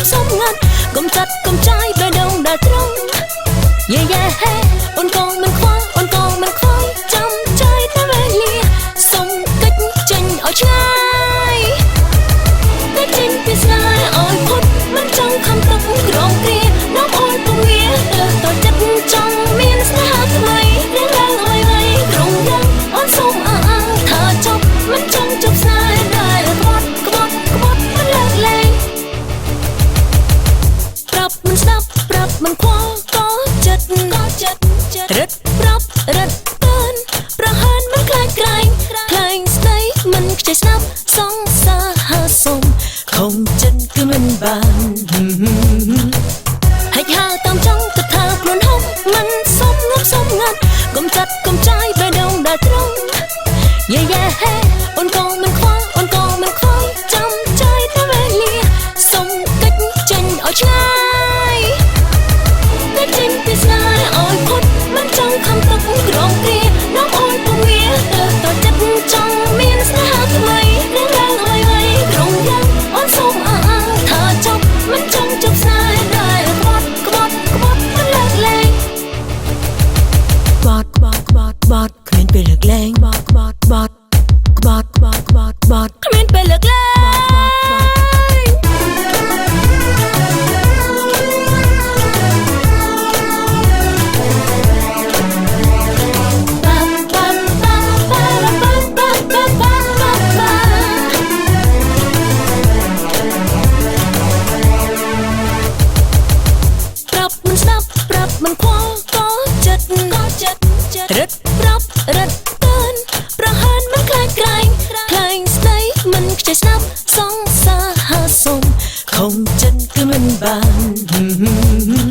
ងប់សំងាត់កុំចាត់កុំចាយបេះដូងដែលត្រង់យេយេហេអូនក៏មិនខ្វល់អូនក៏មិនខ្វល់ចាំចាយតែវេលាសុំកិច្ចចេញឲ្យឆ្ងាយកិច្ចចេញពីស្នេហ៍ឲ្យផុតមិនចង់ខំទឹកក្រងគ្រានាំអូនពងាទៅតចិត្តចង់មានស្នេហាថ្មីរឿងរ៉ាវអ្វីៗត្រង់យ៉ាងអូនសូមអើអើថាចប់មិនចង់ជប់ស្នេហ៍ដែលក្បត់ក្បត់ក្បត់មិនលើកលែងប្រាប់មិនស្ដាប់ប្រាប់មិនខ្វល់ក៏ចិត្តក៏ចិត្តរឹតប្រាប់រឹតកើនប្រហានមិនខ្លាចក្រែងខ្លែងស្ដីមិនខ្ចីស្ដាប់សង្សារហាសុំខំចិត្តគឺមិនបានហិចហៅតាមចង់គិតថាខ្លួនហុកមិនសុំងប់សុំងាត់កុំចាត់កុំចាយបេះដូងដែលត្រង់យេយេហេអូនក៏មិនខ្វល់អូនក៏មិនខ្វល់ចាំចាយតែវេលាសុំកិច្ចចេញឲ្យឆ្ងាយកិច្ចចេញពីស្នេហ៍ឲ្យផុតមិនចង់ខំទឹកក្រងគ្រានាំអូនពងាទៅតចិត្តចង់មានស្នេហាថ្មីរឿងរ៉ាវអ្វីៗត្រង់យ៉ាងអូនសូមអើអើថាចប់មិនចង់ជប់ស្នេហ៍ដែលក្បត់ក្បត់ក្បត់មិនលើកលែងក្បត់ក្បត់ក្បត់ក្បត់គ្មានពេលលើកលែងក្បត់ក្បត់ក្បត់ក្បត់ក្បត់ក្បត់ក្បត់គ្មានពេលលើកលែងប្រាប់មិនស្ដាប់ប្រាប់មិនខ្វល់ក៏ចិត្តក៏ចិត្តរឹតប្រាប់រឹតកើនប្រហានមិនខ្លាចក្រែងខ្លែងស្ដីមិនខ្ចីស្ដាប់សង្សារហាសុំខំចិត្តគឺមិនបាន